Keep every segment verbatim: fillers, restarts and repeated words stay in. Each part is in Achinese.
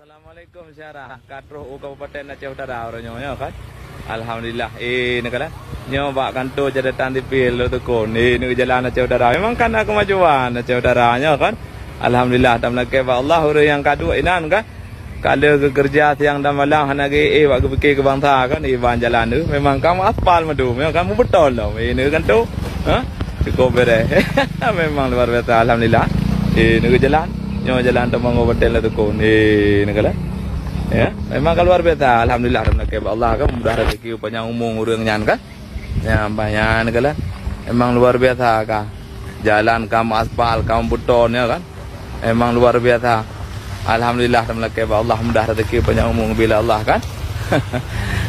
Assalamualaikum, syara. Ka troh u Kabupaten Aceh Utara uroe nyoe, nyoe kan. Alhamdulillah. Eh, neukalon. Nyoe bak kantor catatan sipil lôn tukon. Eh, nyoe jalan Aceh Utara. Memang kan na kemajuan Aceh Utara nyoe kan. Alhamdulillah, tameulakée bak Allah ureuëng nyang ka duek inan kan. Ka lheueh geukeureuja siang dan malam hana geuéh bak geupike keu bansa kan, iban jalan tu. Memang ka meuaspal meudu, memang ka meubeutol lom. Eh, nyoe kan tu. Ha? Cukup beres. Memang luar biasa, alhamdulillah. Eh, nyoe jalan. Nyoe jalan teumanggo beutol lah tukon. Eh, nyoe kan. Ya, memang ka luar biasa. Alhamdulillah, tameulakée bak Allah kan mudah rezeki panjang umur ureuëng nyan kan. Ya, bah nyan kan. Memang luar biasa ka. Jalan ka meuaspal, ka meubeutol ya kan. Memang luar biasa. Alhamdulillah, tameulakée bak Allah mudah rezeki panjang umur bila Allah kan.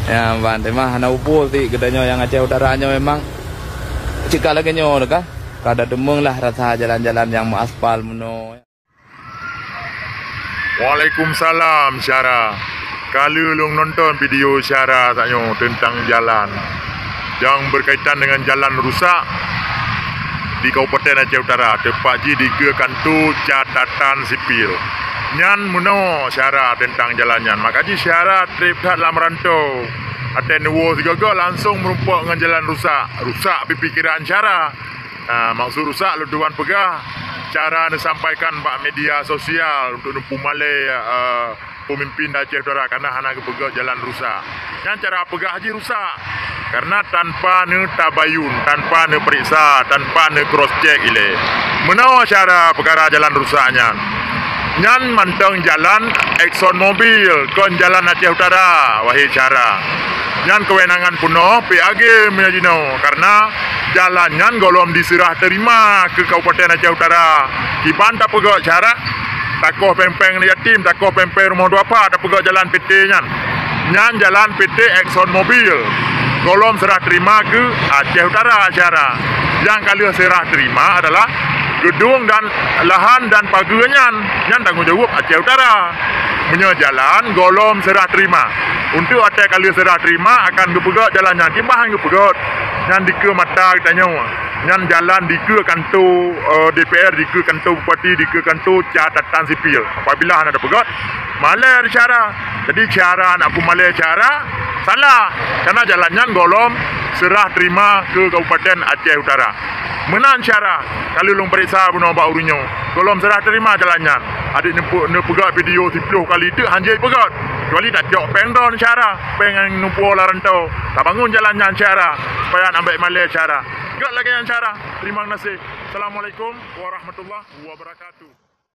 Ya, ban teuma hana upul ti geutanyoe nyang Aceh Utara nyoe memang cika lagée nyoe kan. Kada deungoe lah rasa jalan-jalan nyang meuaspal meunoe. Waalaikumsalam, syara. Ka lheueh lôn nonton video syara tanyoe teuntang jalan nyang berkaitan dengan jalan rusak di Kabupaten Aceh Utara, teumpat jih dikeue kanto catatan sipil. Nyan meunoe syara teuntang jalan nyan. Maka jih syara treb that lam rantau. Watée neuwoe sigoe-goe langsong meurumpok ngon jalan rusak. Rusak pih pikeran syara. Ah, maksud rusak lôn tuan peugah cara neusampaikan bak media sosial untuk neupeumalée, eh, peumimpin Aceh Utara karena hana geupeugét jalan rusak. Nyan cara peugah jih rusak. Karena tanpa neutabayun, tanpa neupeuriksa, tanpa neu-cross check ilée. Meunoe syara peukara jalan rusak nyan. Nyan mantong jalan Exxon Mobil, kon jalan Aceh Utara, wahé syara. Nyan kewenangan peunoh P A G meunyoe jinoe, karena jalan nyan gohlom diseurah teurima keu Kabupaten Aceh Utara. Kiban tapeugét syara, takoh péng-péng aneuk yatim, takoh péng-péng rumoh duafa, tapeugét jalan P T nyan. Nyan jalan P T Exxon Mobil. Gohlom seurah teurima keu Aceh Utara syara. Nyang ka lheueh seurah teurima adalah geudong dan lahan dan pageue nyan. Nyan tanggong jaweueb Aceh Utara. Meunyoe jalan gohlom seurah teurima. Untuk watée ka lheueh seurah teurima akan geupeugét jalan nyan. Kiban geupeugét. Nyan dikeue mata geutanyoe. Nyan jalan dikeue kanto, eh, D P R, dikeue kanto bupati, dikeue kanto catatan sipil. Apabila hana tapeugét, malée syara. Jadi syara nak peumalée syara salah. Karena jalan nyan gohlom seurah teurima keu Kabupaten Aceh Utara. Meunan syara, ka lheueh lôn peuriksa bunoe bak ureuëng nyoe. Gohlom seurah teurima jalan nyan. Adak neupe-, neupeugét video siploh kali teuk hanjeuet peugét. Kecuali tacok péng droen syara, péng nyang neupue lam rantau. Tabangun jalan nyan syara, supaya nak bék malée syara. Gét lagée nyan syara. Terima kasih. Assalamualaikum warahmatullahi wabarakatuh.